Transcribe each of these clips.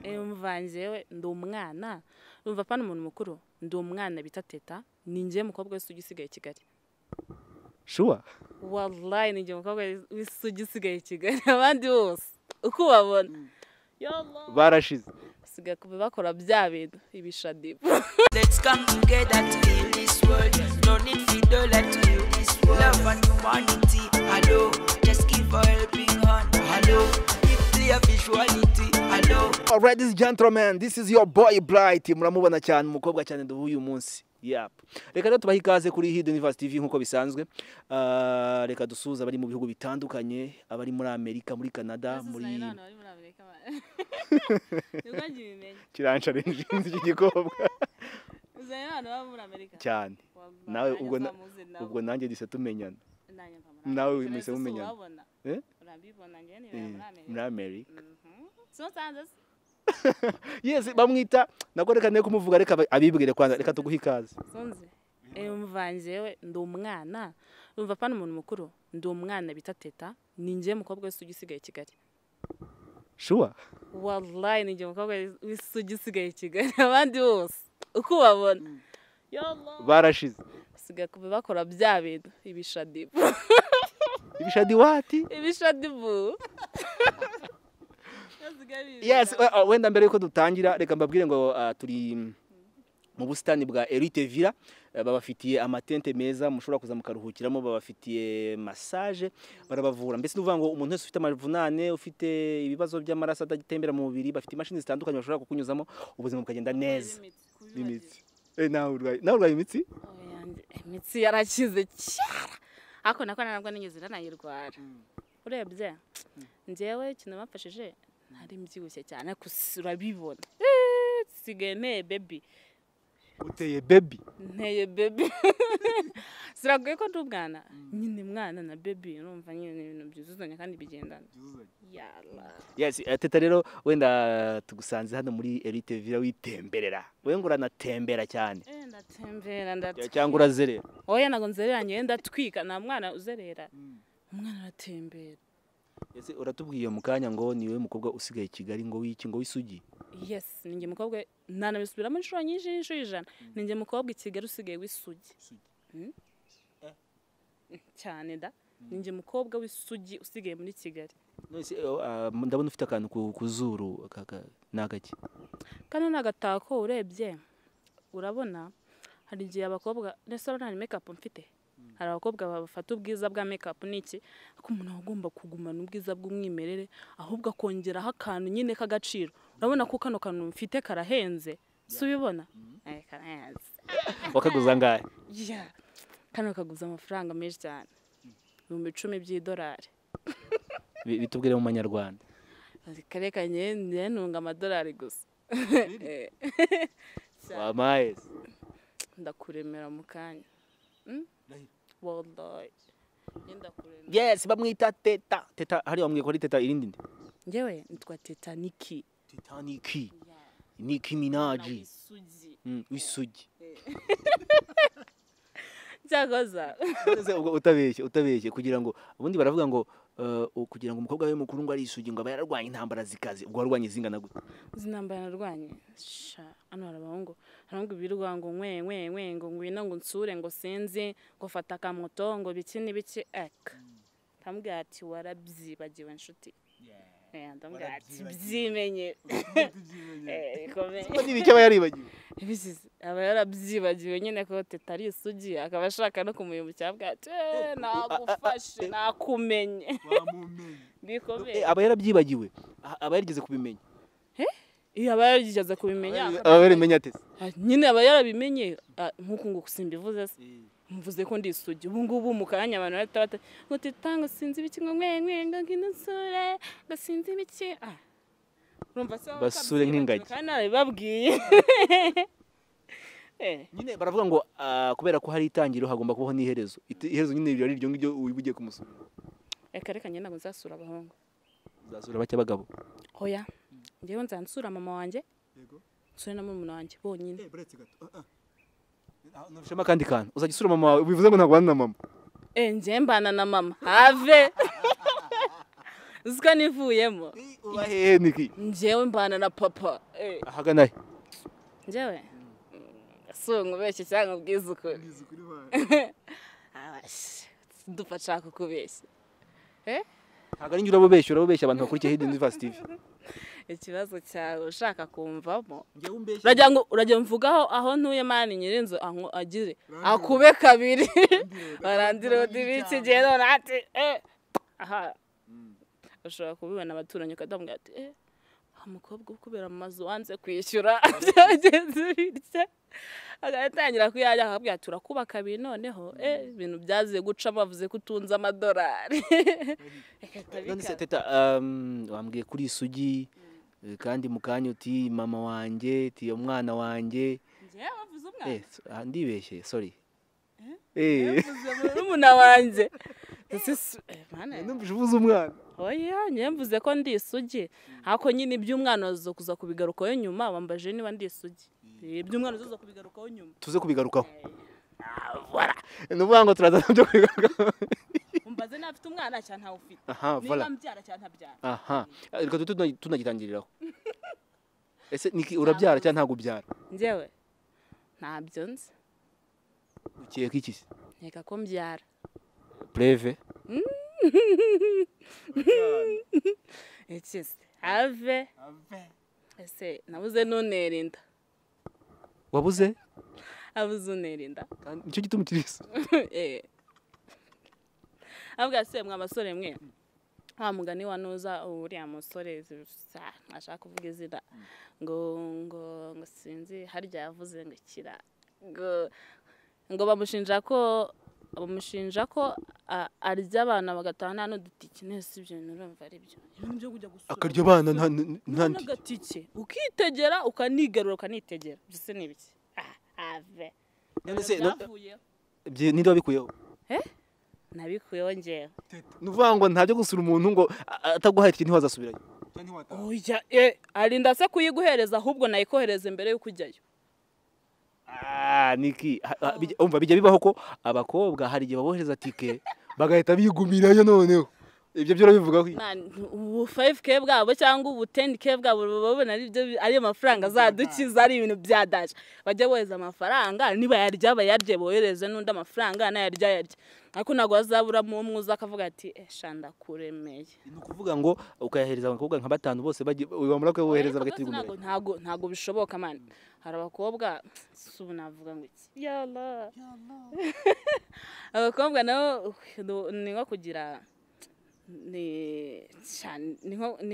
Umva njyewe ndi umwana, urumva pana umuntu mukuru, ndi umwana bita Teta, ni njye mukobwa w'isugi usigaye Kigali. Sure? Wallahi ni njye mukobwa w'isugi usigaye Kigali, abandi bose uko ubabona. Yallah. Barashize. Basigaye kuba bakora bya bintu ibishadibu. Let's come together to heal this world. No need for dollar to heal this world. Love and humanity, hello. Just give a helping hand, hello. Clear visuality, hello. Alright, this gentleman, this is your boy Bright. Muramubona cyane umukobwa cyane duhuye uyu munsi. Yep. Reka rero tubahe ikaze kuri Hidden Universe TV nkuko bisanzwe. Reka dusuhuze abari mu bihugu bitandukanye, abari muri Amerika, muri Canada, muri kirancarenje iki gikobwa. Cyane. Nawe ubwo ubwo nanjye dise tumenyana. Nawe mwese mumenyana. Eh? Urabibona nge ni muri Amerika. Yes, bamwita nako reka ne kumuvuga reka abibwire kwanza reka tuguhe ikaze. Sonze. Umva njyewe ndi umwana, urumva pana umuntu mukuru, ndi umwana bita Teta, ni njye mukobwa w'isugi usigaye Kigali. Sure? Wallahi ni njye mukobwa w'isugi usigaye Kigali, abandi bose uko ubabona. Yallah. Barashize. Basigaye kuba bakora bya bintu ibishadibu. Ibishadi wati? Ibishadibu. Yes, wenda mbere yuko dutangira reka mbabwire ngo turi mu busitani bwa Elite Villa, babafitiye amatente meza mushobora kuza mukaruhukiramo, babafitiye massage, barabavura. Mbese nuvuga ngo umuntu wese ufite amavunane, ufite ibibazo by'amaraso adatembera mu mubiri, bafite imashini zitandukanye bashobora kukunyuzamo ubuzima bukagenda neza. Imitsi. Nawe urwaye imitsi? Imitsi yarakize cyara. Ako nako nabwo nigeze nanayirwara. Urebye njyewe ikintu bamfashije nari mbyibushye cyane urabibona. Sigaye nteye baby. Uteye baby? Nteye baby. Siragoye ko ndi umwana. Nyine mwana na baby urumva nyine ibintu byuzuzanya kandi bigendana. Yallah. Yes, Teta rero wenda tugusanze hano muri Elite Villa witemberera. Wewe ngo uranatembera cyane. Ndatembera ndatwika. Cyangwa urazerera? Oya nago nzerera njye ndatwika, nta mwana uzerera. Umwana aratembera. Ese uratubwiye mu kanya ngo niwe mukobwa usigaye Kigali ngo wiki ngo wisugi? Yes, ninjye mukobwa nanabisubiramo inshuro nyinshi inshuro ijana. Ninjye mukobwa i Kigali usigaye wisugi. Cyane da. Ninjye mukobwa wisugi usigaye muri Kigali. None ndabona ufite akantu ku zuru nagaki. Kano nagatako urebye urabona hari igihe abakobwa ndetse nta make up mfite. Hari abakobwa bafata ubwiza bwa make up niki ko umuntu agomba kugumana ubwiza bw'umwimerere ahubwo akongeraho akantu nyine k'agaciro. Urabona ko kano kantu mfite karahenze, si ubibona? Karahenze. Wakaguza ngahe? Yeah. Kano kaguza amafaranga menshi cyane. 10,000 by'idolari. Bitubwire mu manyarwanda. Kareka nye ntunga amadolari gusa. Wamaye. Ndakuremera mu kanya. Wallahi. Yes, bamwita Teta. Teta hari wamwiye ko ari Teta irindi nde? Njyewe nitwa Teta Niki. Teta Niki. Niki Minaj. Wisugi. Cyakoza. Nese ubwo utabeshye kugira ngo ubundi baravuga ngo kugira ngo umukobwa we mukuru ngo ari isugi ngo aba yararwanye intambara zikaze, ubwo warwanye zingana gute? Zinambara narwanye. Sha, hano hari abahungu. Hari birwa ngo nkwe nkwe nkwe ngo ngwino ngo nsure ngo sinzi ngo fata akamoto ngo biki n'ibiki ek. Ndamubwira ati warabyibagiwe nshuti. Ndamubwira ati byimenye. Bikomeye. N'ibiki aba yaribagiwe? Ibisize aba yarabyibagiwe nyine ko Teta ari isugi akaba ashaka no kumuyobya avuga ati nagufashe nakumenye. Bikomeye. Aba yarabyibagiwe, aba yarigeze kubimenya. Iyo aba yarigeze kubimenya. Aba yarabimenya ate? Nyine aba yarabimenye nkuko ngo simbivuze se. Mvuze ko ndi isugi. Ubu ngubu mu kanya abantu bahita ngo Teta ngo sinzi ibiki ngo nkwe nkwe ngo ngino nsure ngo sinzi ibiki. Urumva se basure nk'ingagi. Kandi narabibabwiye. Nyine baravuga ngo kubera ko hari itangiro hagomba kubaho n'iherezo. Iherezo nyine riri iryo ngiryo ugiye kumusura. Reka nyine ntabwo nzasura abahungu. Nzasura bake abagabo. Oya. Njyewe nzansura mama wanjye. Yego. Nsure na murumuna wanjye bonyine. Buretse gato. Ntushema kandi kantu. Uzajya usura mama wawe bivuze ngo ntabwo ubana na mama. Njye mbana na mama. Have. Uziko nivuyemo. Uba hehe Niki? Njyewe mbana na papa. Ahagana he? Njyewe si nkubeshye cyangwa ubwize ukuri? Dupfa nshaka kukubeshya. Ntabwo ari njye urabubeshya, urabubeshya abantu bakurikiye Hidden Universe TV. Ikibazo cyawe ushaka kumvamo. Uragira ngo urajya mvugaho aho ntuye mani nyirinzu agire akube kabiri. Barandira ibiki gihe none ati aha. Ushobora kubibona abaturanyi ukadambwira ati umukobwa ukubera mu mazu wanze kwishyura byagenze bitya. Agatangira kuyajya akabwira ati turakuba kabiri noneho ibintu byaze guca bavuze ko utunze amadolari. None se Teta, wambwiye kuri isugi kandi mukanya uti mama wanjye ti umwana wanjye. Njye bavuze umwana? Ndibeshye, sorry. Mvuze murumuna wanjye. Numvise uvuze umwana. Oya, njye mvuze ko ndi isugi. Hako nyine iby'umwana uzo kuza kubigarukaho nyuma, wambaje niba ndi isugi. Iby'umwana uzo kubigarukaho nyuma. Tuze kubigarukaho. Voilà. Nuvuga ngo turaza nabyo kubigarukaho. Umbaze nafite umwana cyane ntawe ufite. Niba mbyara cyane ntabyara. Aha. Reka tunagitangiriraho. Ese Niki urabyara cyane ntago ubyara? Njyewe ntabyo nzi. Ukeka iki se? Nkeka ko mbyara. Preve. Iki se? Ave. Ese nabuze nunera inda. Wabuze? Abuze unera inda. Nicyo gituma ukirisa. Avuga se mwa basore mwe. Wa mugani wa Noza uriya musore ashaka kuvuga izina ngo ngo ngo sinzi harya yavuze ngo kira ngo ngo bamushinja ko arya abana bagataha nta n'udutike. Nese ibyo bintu urumva ari byo ibintu byo kujya gusura akarya abana nta n'agatike ukitegera ukanigarura ukanitegera byose ni ibiki? Ave none se ninde wabikuyeho? Nabikuyeho njyewe. Nuvuga ngo ntabyo gusura umuntu ngo ataguhaye itike ntiwazasubirayo. Oya, arinda se kuyiguhereza ahubwo nayikohereza mbere yo kujyayo. Niki umva bijya bibaho ko abakobwa hari igihe babohereza tike bagahita bigumirayo noneho. Ibyo byo urabivugaho iki? Ubu 5K bwabo cyangwa ubu 10K bwabo babona ari byo ari amafaranga azadukiza ari ibintu byadaje. Bajya bohereza amafaranga niba yarya bayarye bohereze n'undi amafaranga nayarya yarya. Ariko ntago azaburamo umwe uza akavuga ati shanda kuremeye. Ni ukuvuga ngo ukayahereza abakobwa nka batanu bose bamara kuyohereza bagahita bigumirayo. Ntago bishoboka man. Hari abakobwa ubu navuga ngo iki? Yalla. Abakobwa nabo ni nko kugira ni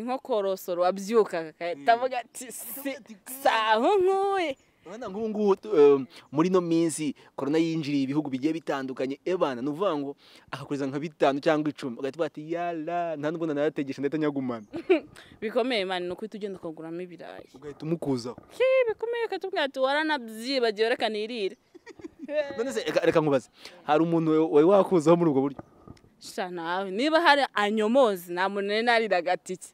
nko korosoro wabyuka akahita ati saho nkuye. Urabona nk'ubu ngubu muri no minsi corona yinjiriye ibihugu bigiye bitandukanye ebana nuvuga ngo akakureza nka 5 cyangwa 10 ugahita bati yala nta nubwo nanayategesha ndahita nyagumana. Bikomeye man, no kwita ugenda ukaguramo ibirayi ugahita umukuzaho. Bikomeye ukatubwira ati waranabyibagiwe reka nirire. None se reka nkubaze, hari umuntu wari wakuzaho muri ubwo buryo? Sha nawe niba hari anyomozi nta muntu nari narira agatike.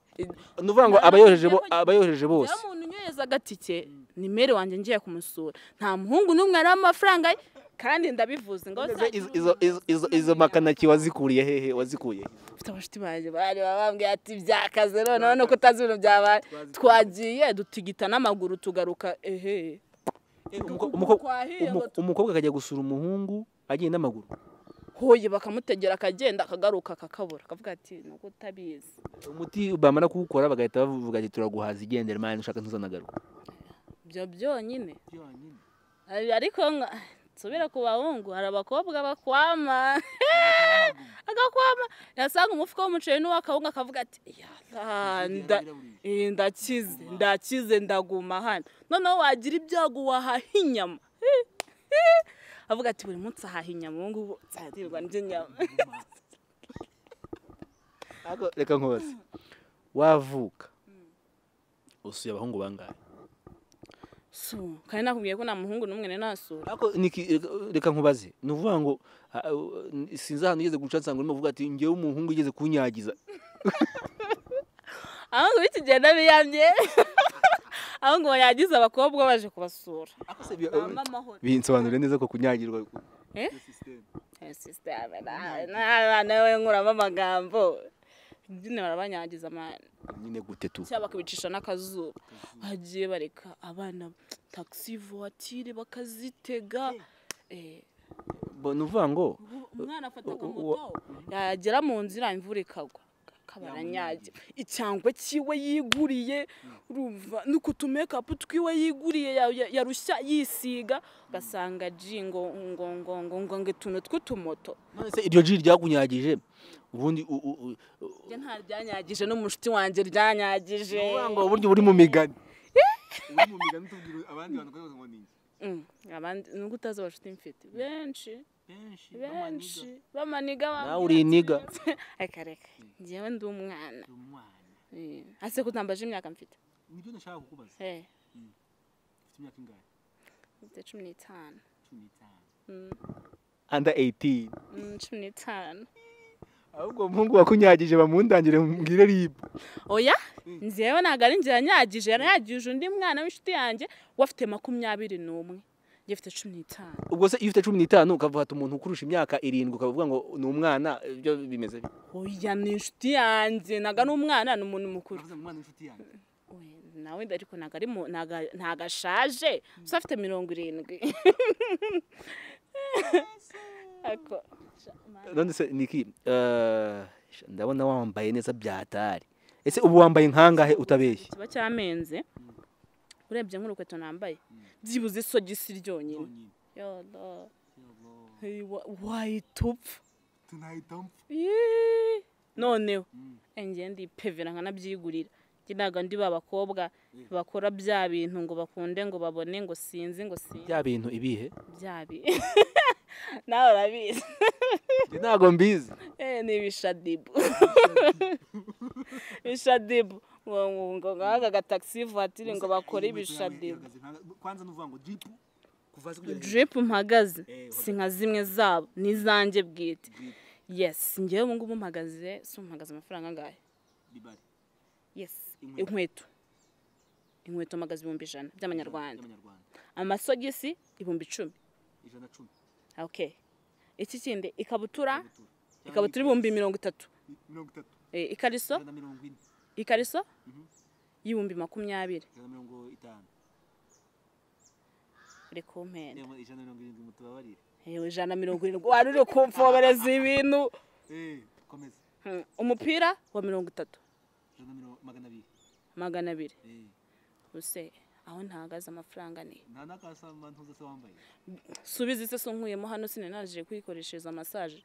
Nuvuga ngo abayohereje bose. Nta muntu unyoheza agatike ni mere wanjye ngiye kumusura. Nta muhungu n'umwe ari amafaranga ye kandi ndabivuze ngo izo makanaki wazikuriye hehe wazikuye? Mfite abashuti banjye bari babambwiye ati byakaze none nuko utazi ibintu byabaye. Twagiye dutigita n'amaguru tugaruka ehe. Umukobwa akajya gusura umuhungu agiye n'amaguru. Hoye bakamutegera akagenda akagaruka akakabura akavuga ati nuko utabizi. Umuti bamara kuwukora bagahita bavuga ati turaguhaza igendera mani ushaka ntuzanagaruka. Ibyo byonyine. Ariko nsubira ku bahungu hari abakobwa bakwama. Agakwama yasanga umufuka w'umuceri n'uwakawunga akavuga ati ndakize ndaguma hano. Noneho wagira ibyago wahaha inyama. Avuga ati buri munsi ahaha inyama ubu ngubu nzadirwa ndya inyama. Reka nkubaze, wavuka usuye abahungu bangahe? Kandi nakubwiye ko nta muhungu n'umwe nari nasura. Ariko reka nkubaze, ni ukuvuga ngo sinzi ahantu ugeze guca nsanga urimo uvuga ati njyewe umuhungu ugeze kunyagiza. Ahubwo bikigenda biyamye. Aho ngo yagize abakobwa baje kubasura. Binsobanurire neza ko kunyagirwa. System. Nawe nkuramo amagambo. Nyine barabanyagiza man. Nyine gute tu? Cyangwa bakabicisha n'akazuba. Bagiye bareka abana taxi voiture bakazitega. Bo nuvuga ngo umwana afata akamoto yagera mu nzira imvura ikagwa kabaranyagira icyangwe cyiwe yiguriye, urumva nuko tu make up twiwe yiguriye yarushya yisiga, ugasanga G ngo ngo ngo ngo ngo ngo utuntu tw'utumoto. None se iryo G ryakunyagije ubundi Njye nta ryanyagije, n'umushuti wanjye ryanyagije. Nuvuga ngo uburyo uri mu migani. Uri mu migani tubwira abandi bantu ko ngo ni iki? Abandi nubwo utazi abashuti mfite benshi benshi bamaniga. Nawe uri iniga. Reka reka, njyewe ndi umwana. Ase kutambaje imyaka mfite? Nibyo ndashaka kukubaza. Ufite imyaka ingahe? Mfite 15. 15. Under 18. 15. Ahubwo umuhungu wakunyagije bamundangire mbwire RIB. Oya, njyewe ntabwo ari njye yanyagije, yaranyagije undi mwana w'inshuti yanjye wafite 21. Njye mfite 15. Ubwo se iyo ufite 15 ukavuga ati umuntu ukurusha imyaka 7 ukavuga ngo ni umwana, ibyo bimeze bite? Oya, ni inshuti yanjye, ntago ari umwana, ni umuntu mukuru. Uvuze umwana w'inshuti yanjye. Oya, nawe ariko ntago ari ntago ashaje, gusa afite 70. Ako none se Niki, ndabona wambaye neza byatari. Ese ubu wambaye nkangahe utabeshye? Kiba cyamenze. Urebye nk'urukweto nambaye byibuze isogisi ryonyine. Yallah. Wahita upfa. Noneho njye ndipevera nkanabyigurira. Njye ntabwo ndi ba bakobwa bakora bya bintu ngo bakunde ngo babone ngo sinzi ngo sinzi. Bya bintu ibihe? Bya bintu. Nawe urabizi. Njye ntabwo mbizi. Ni ibishadibu. Ibishadibu. Ngo ngaga ga taxi voiture ngo bakore ibishadibu. Kwanza nuvuga ngo drip kuva hasi kugera hejuru. Drip mpagaze si nka zimwe zabo, ni izanjye bwite. Yes, njyewe ubu ngubu mpagaze, si mpagaze amafaranga angahe? Yes, inkweto. Inkweto mpagaze 100,000 by'amanyarwanda. Amasogisi 10,000. 110. Okay. Iki kindi ikabutura, ikabutura 30,000. 30. Ikariso? Ikariso? 20,000. 150. Uri kumpenda. 170 mutubabarire. 170 wari uri kumfobereza ibintu. Komeza. Umupira wa 30. 200. 200. Use aho ntahagaze amafaranga ni. Nta nakasamba ntuza se wambaye. Subiza ise so nkuyemo hano sinanaje kwikoreshereza massage.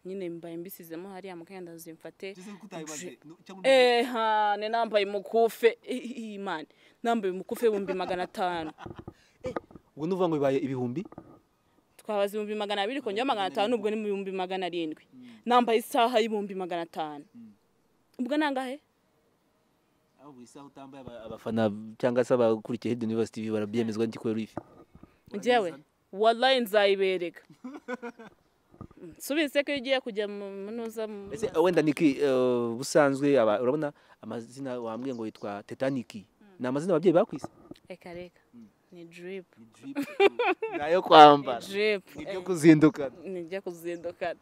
Nyine mbaye mbisizemo hariya mukenda zimfate. Ha ne nambaye umukufe imana. Nambaye umukufe 500,000. Ubwo nuvuga ngo bibaye ibihumbi? Twabaze 200,000 kongera 500 ubwo ni 700,000. Nambaye isaha y'500,000. Ubwo nangahe? Ahubwo isaha utambaye abafana cyangwa se abakurikiye Hidden Universe TV barabyemezwa n'iki ifi. Njyewe wallahi nzayibereka. Subize ko igiye kujya mu nuza. Ese wenda Niki busanzwe urabona amazina wambwiye ngo yitwa Titanic. Ni amazina ababyeyi bakwise? Reka reka. Ni drip. Nayo kwambara. Drip. Nibyo kuzindukana. Nibyo kuzindukana.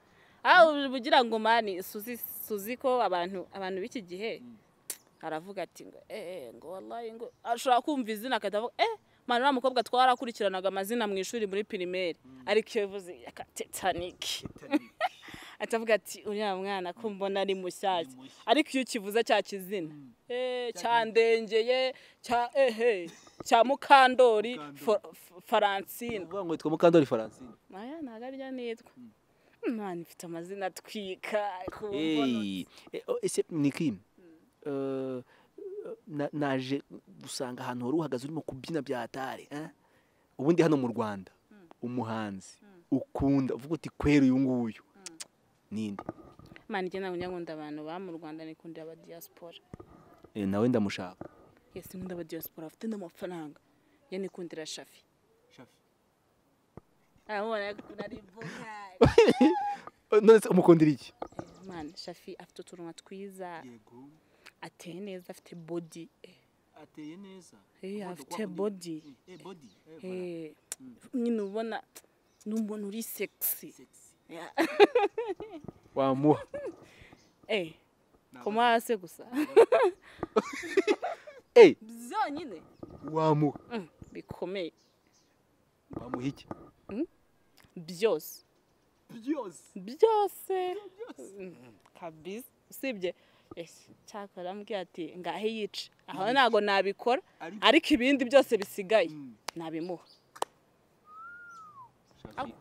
Ubugira ngo mani suzi ko abantu b'iki gihe aravuga ati ngo ngo wallahi ngo ashobora kumva izina akatavuga mani uriya mukobwa twarakurikiranaga amazina mu ishuri muri primaire ariko iyo bivuze Titanic atavuga ati uriya mwana ko mbona ari mushyashya, ariko iyo ukivuze cya kizina cyandengeye cya cya Mukandori Francine. Uvuga ngo yitwa Mukandori Francine? Aya ntago arya nitwa. Mwana ifite amazina atwika. Ese Niki, naje gusanga ahantu wari uhagaze urimo kubyina bya hatari. Ubundi hano mu Rwanda umuhanzi ukunda uvuga uti kwera uyu nguyu ninde? Mani njye ntabwo nkunda abantu ba mu Rwanda, nikundira aba diaspora. Nawe ndamushaka. Yes, nkunda aba diaspora afite n'amafaranga. Njye nikundira Shafi. Shafi. Arabona ari vocal. None se umukundira iki? Mani Shafi afite utunwa twiza. Yego. Ateye neza, afite body. Ateye neza. Afite body. Body. Nyine ubona n'umuntu uri sexy. Wamuha. Kumuha se gusa. Eh, byonyine wamuha bikomeye. Wamuha iki? Byose. Byose. Byose. Kabisa. Usibye cyakora ambwiye ati ngahe yice. Aho ntago nabikora ariko ibindi byose bisigaye nabimuha.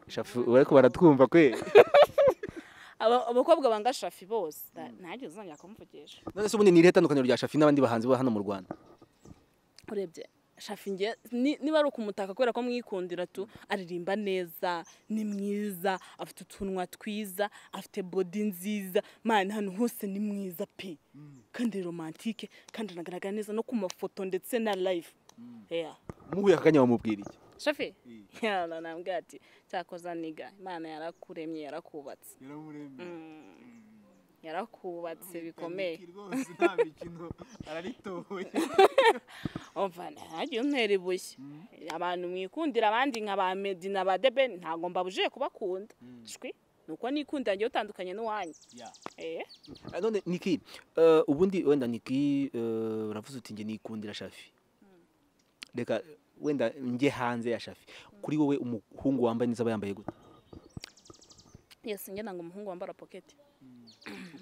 Shafi bariko baratwumva kwe. Abakobwa banga Shafi bose ntajye uzongera kumuvugisha. None se ubundi ni irihe tandukaniro rya Shafi n'abandi bahanzi bo hano mu Rwanda? Urebye Shafi nge niba ari ukumutaka kubera ko mwikundira tu, aririmba neza, ni mwiza, afite utunwa twiza, afite body nziza, man hano hose ni mwiza pe. Kandi romantique, kandi anagaragara neza no ku mafoto ndetse na live. Yeah. Muhuye akanya wamubwira iki? Shafi? Ya nambwira ati cyakoza niga, Imana yarakuremye yarakubatse. Yaramuremye. Yarakubatse bikomeye. Rwose nta mikino araritoye. Umva ntagiye untera ibuye. Abantu mwikundira abandi nka ba Meddy na ba Debe ntago mbabujije kubakunda. Shwi nuko nikundira ngiye utandukanye n'uwanyu. Eh. None Niki, ubundi wenda Niki uravuze uti nge nikundira Shafi. Reka wenda nge hanze ya Shafi. Kuri wowe umuhungu wambaye neza yambaye gute? Yes, nge nanga umuhungu wambara pocket.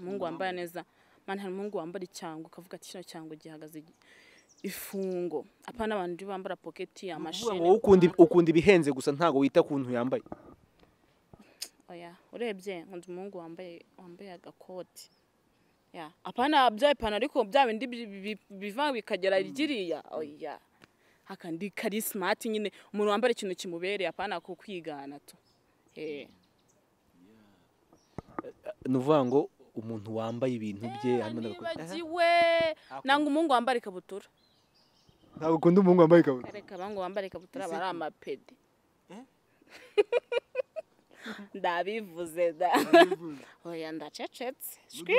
Umuhungu wambaye neza. Man hari umuhungu wambara icyango ukavuga ati kino cyango gihagaze ifungo. Apana abantu bambara pocket amashene. Wowe ukunda ibihenze gusa ntago wita kuntu yambaye. Oya, urebye nkunda umuhungu wambaye agakoti. Ya, apana bya ipana ariko bya bindi biva bikagera rigiriya. Oya. Akandi kari smart nyine umuntu wambara ikintu kimubereye apana kukwigana tu. Eh. Nuvuga ngo umuntu wambaye ibintu bye harimo n'agakoti. Nanga umuhungu wambara ikabutura. Ntabwo ukunda umuhungu wambaye ikabutura. Reka abangu wambara ikabutura bari amapedi. Ndabivuze da. Oya ndacecetse. Shwi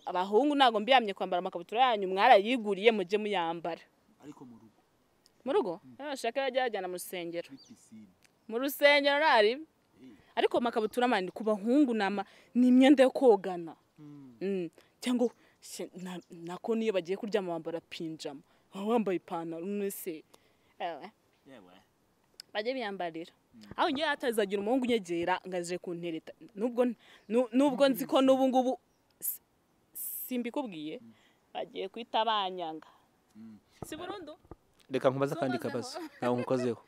abahungu ntago mbiyamye kwambara amakabutura yanyu mwarayiguriye mujye muyambara. Ariko mu rugo. Mu rugo? Shaka yajyana mu rusengero. Mu rusengero nari. Ariko amakabutura mani ku bahungu nama ni imyenda yo kogana. Cyangwa nako niyo bagiye kuryama bambara pinjama. Wambaye ipantaro nese. Yewe. Bajye biyambarira. Aho ngiye atazagira umuhungu unyegera ngaje kuntereta. Nubwo nzi ko nubu ngubu simbikubwiye bagiye kwita banyanga. Si burundu? Reka nkubaza kandi kabazo. Nawe nkukozeho.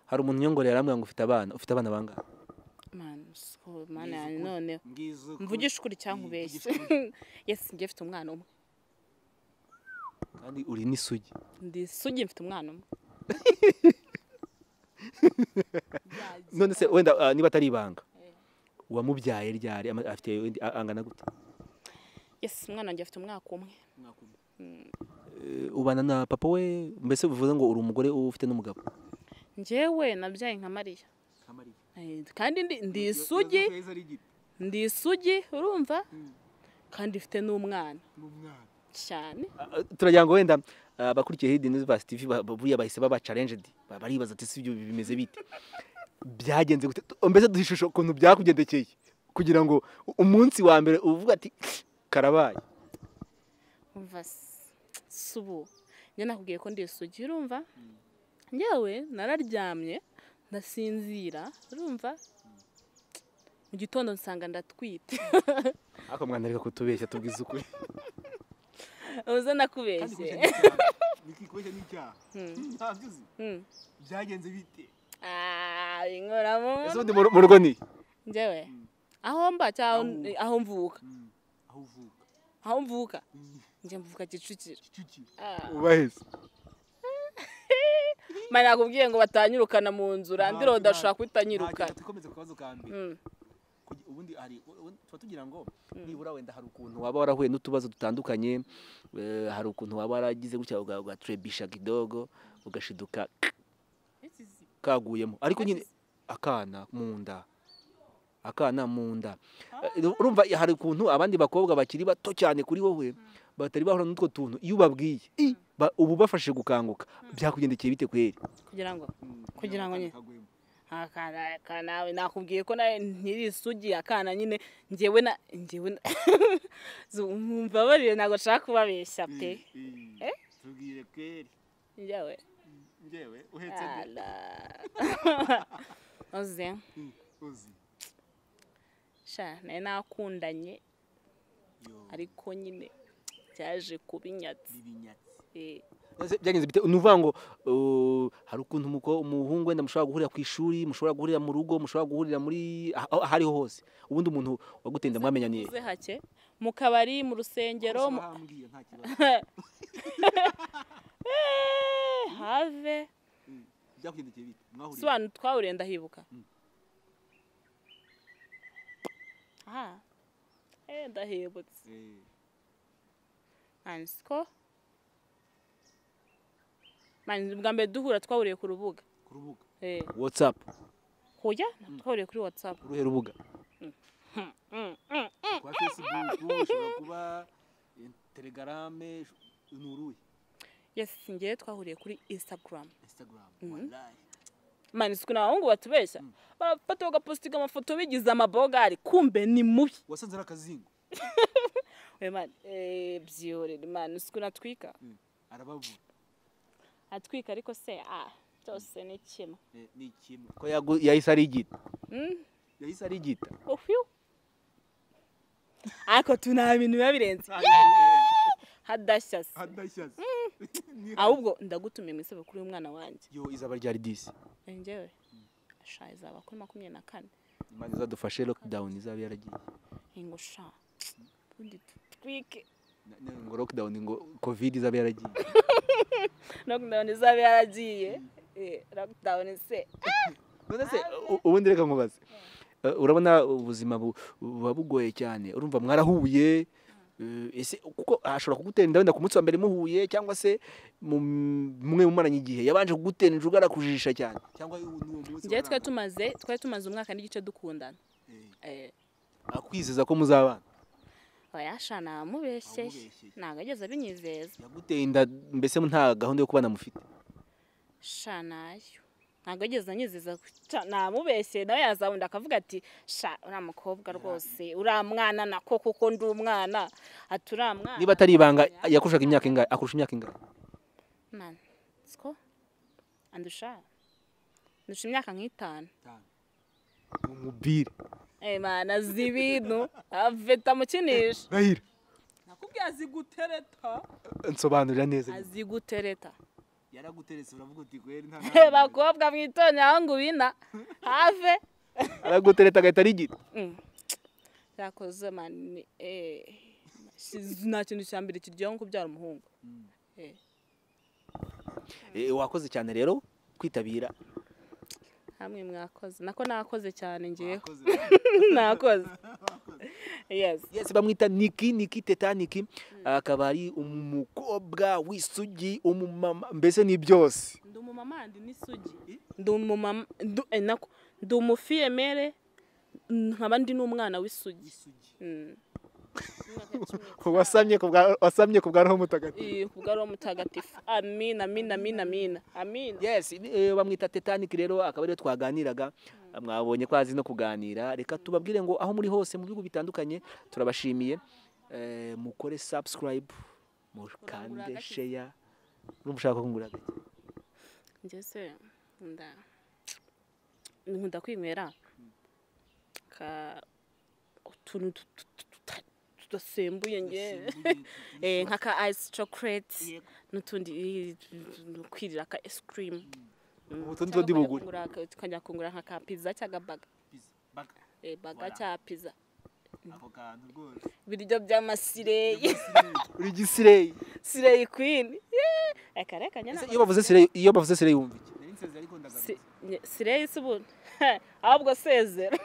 Hari umuntu nyongorera arambwira ngo ufite abana bangahe? Man, so mana none mvugisha ukuri cyankubeshye. Yes, ngiye mfite umwana umwe. Kandi uri n'isugi. Ndi isugi mfite umwana umwe. None se wenda niba atari ibanga. Wamubyaye ryari afite angana gute? Yes, umwana wanjye afite umwaka umwe. Ubana na papa we mbese bivuze ngo uri umugore ufite n'umugabo? Njyewe nabyaye nka Mariya. Kandi ndi isugi. Ndi isugi urumva? Kandi ifite n'umwana. Cyane. Turagira ngo wenda abakurikiye Hidden Universe TV babuye bahise baba challenged. Baribaza ati si ibyo bimeze bite? Byagenze gute? Mbese duhishusho kuntu byakugendekeye kugira ngo umunsi wa mbere uvuga ati karabaye. Umva subu. Njye nakubwiye ko ndi isugi urumva? Njyewe nararyamye ndasinzira urumva? Mu gitondo nsanga ndatwite. Ako mwana reka kutubeshya tubwize ukuri. Uza nakubeshye. Nikikubeshya n'icyaha. Ntabyo uzi. Byagenze bite? Inkoramo. Ese undi mu rugo ni? Njyewe. Aho mba cyangwa aho mvuka? Aho uvuka. Aho mvuka? Njye mvuka Kicukiro. Kicukiro. Ubaheze. Mana nakubwiye ngo batanyirukana mu nzu randiro ndashaka kwitanyirukana. Tukomeze ku kabazo ka mbere. Ubundi hari tuba tugira ngo nibura wenda hari ukuntu waba warahuye n'utubazo dutandukanye, hari ukuntu waba waragize gutya ugatrebisha kidogo ugashiduka kaguyemo ariko nyine akana mu nda. Urumva hari ukuntu abandi bakobwa bakiri bato cyane kuri wowe batari bahura n'utwo tuntu iyo ubabwiye ubu bafashe gukanguka byakugendekeye bite kweri? Kugira ngo nyine Akana nawe nakubwiye ko nawe nkiri isugi, akana nyine njyewe na njyewe mbabarire, ntabwo nshaka kubabeshya pe. Tubwire kweri. Njyewe Njyewe uhetse nde? Uzi. Uzi. Sha nari nakundanye ariko nyine cyaje kuba inyatsi. Byagenze bite? Nuvuga ngo hari ukuntu umuhungu wenda mushobora guhurira ku ishuri, mushobora guhurira mu rugo, mushobora guhurira muri ahariho hose. Ubundi umuntu wagutenda mwamenyaniye uze hake mu kabari, mu rusengero, have byakugendekeye bite? Mwahuriye sobantu twahuriye ndahibuka. Ndahibutse. Ansiko mani bwa mbere duhura twahuriye ku rubuga. Ku rubuga? WhatsApp. Hoya twahuriye kuri WhatsApp. Uruhe rubuga? Kwa Facebook, ushobora kuba Telegram, ni uruhe? Yes, ngiye twahuriye kuri Instagram. Instagram. Wallahi. Mani siku n'abahungu batubeshya. Barafata bagapostinga amafoto bigize amabogari, kumbe ni mubi. Wasanze ari akazingo. We man, byihorere man, siku natwika. Arababura. Atwika ariko se byose ni kimwe. Ni kimwe. Ko yahise arigita. Yahise arigita. Ofyu. Ariko tuna ibintu biba birenze. Hadashya. Hadashya. Ahubwo ndagutumiye mu isabukuru y'umwana wanjye. Yo izaba ryari disi? Njyewe. Sha izaba kuri 24. Imana izadufashe lockdown izaba yaragiye. Ingo sha. Ubundi tutwike. Ngo lockdown ngo covid izaba yaragiye. Lockdown izaba yaragiye. Lockdown se. None se ubundi reka nkubaze. Urabona ubuzima buba bugoye cyane. Urumva mwarahuye ese kuko ashobora kugutera inda wenda ku munsi wa mbere muhuye, cyangwa se mwe mumaranye igihe yabanje kugutera injuga arakujijisha cyane, cyangwa n'uwo munsi? Njye twari tumaze umwaka n'igice dukundana. Akwizeza ko muzabana? Oya sha namubeshye, ntabwo ageze abinyizeza. Yaguteye inda mbese nta gahunda yo kubana mufite? Sha nayo ntabwo ageze anyizeza, namubeshye. Nawe yazabunda akavuga ati sha uriya mukobwa rwose, uriya mwana nako kuko ndi umwana, ati uriya mwana. Niba atari ibanga yakurushaga imyaka ingahe? Akurusha imyaka ingahe? Man, siko andusha imyaka nk'itanu. Umubiri. Man azi ibintu, aveta mukinisha. Ndahira. Nakubwiye azi gutereta. Nsobanurira neza. Azi gutereta. Yaraguteretse uravuga uti kweri nta bakobwa mwitonye aho ngubina have aragutereta agahita arigita. Yakoze man, nta kintu cya mbere kiryoha nko kubyara umuhungu. Wakoze cyane rero kwitabira. Hamwe mwakoze, nako nakoze cyane ngiye. Nakoze. Yes. Yes, bamwita Niki Teta Niki, akaba ari umukobwa w'isugi, umumama, mbese ni byose. Ndi umumama ndi n'isugi. Ndi umumama nako ndi umufiyemere nkaba ndi n'umwana w'isugi. Wasamye ku bwa Roho Mutagatifu. Ku bwa Roho Mutagatifu. Amina, amina, amina, amina. Amina. Yes, bamwita Teta Niki rero akaba ariyo twaganiraga. Mwabonye ko azi no kuganira. Reka tubabwire ngo aho muri hose mu bihugu bitandukanye turabashimiye. Mukore subscribe, mukande share. Urumva ushaka kungura gake? Njye se nkunda kwinywera ka utuntu tudasembuye nge nka ka ice chocolate n'utundi kwirira ka ice cream. Utundi two ndibugure. Tukajya kungura nka ka pizza cyangwa baga. Baga cya pizza. Ako kantu rwose. Ibiryo by'amasireyi. Uri gisireyi. Sireyi queen. Reka reka nyana. Iyo bavuze sireyi, iyo bavuze sireyi wumva iki? Nari nsezera ariko ndagarutse. Sireyi si ubundi. Ahubwo sezera.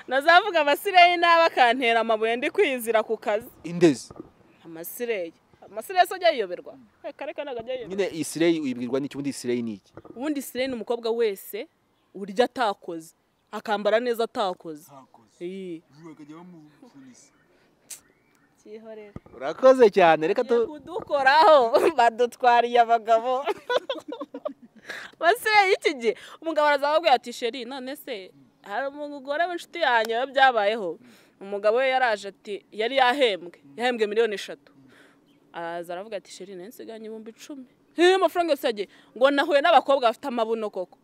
Nazavuga amasireyi naba akantera amabuye ndi kwizira ku kazi. Indezi. Amasireyi. Amasireyi so ajya yiyoberwa. Reka reka ntabwo ajya yiyoberwa. Nyine isireyi uyibwirwa n'iki? Ubundi isireyi ni iki? Ubundi isireyi ni umukobwa wese urya atakoze, akambara neza atakoze. Urakoze cyane, reka kudukoraho badutwariye abagabo. Basire y'iki gihe umugabo araza akabwira ati chéri, none se hari umugore w'inshuti yanjye we byabayeho, umugabo we yaraje ati yari yahembwe 3 miliyoni, araza aravuga ati chéri, nari nsiganye 10,000. Hehe, amafaranga yose yagiye, ngo nahuye n'abakobwa bafite amabuno koko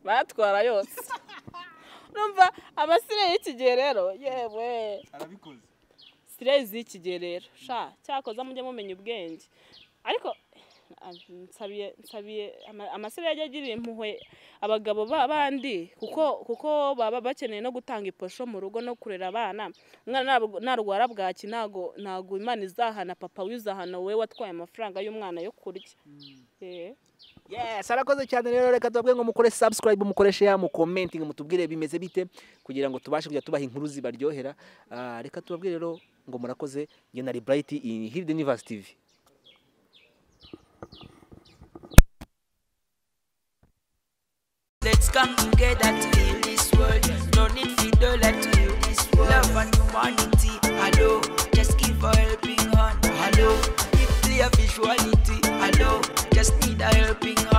bayatwara yose. Urumva amasire y'iki gihe rero, yewe! Arabikoze. Sire z'iki gihe rero sha, cyakoza mujye mumenya ubwenge. Ariko nsabiye amasire yajya agirira impuhwe abagabo bandi, kuko baba bakeneye no gutanga iposho mu rugo no kurera abana. Umwana narwara bwaki, ntago Imana izahana papa wizahana wowe watwaye amafaranga y'umwana yo kurya. Yes, arakoze cyane. Rero reka tubabwire ngo mukore subscribe, mukore share, mu commenting, mutubwire bimeze bite kugira ngo tubashe kujya tubaha inkuru zibaryohera. Reka tubabwire rero ngo murakoze. Njye na Bright in Hilde Universe TV. Let's come together to heal this world. No need for dollar to heal this world. Love and humanity. Hello, just give a helping hand. Hello, if clear visuality. Hello, just need a helping hand.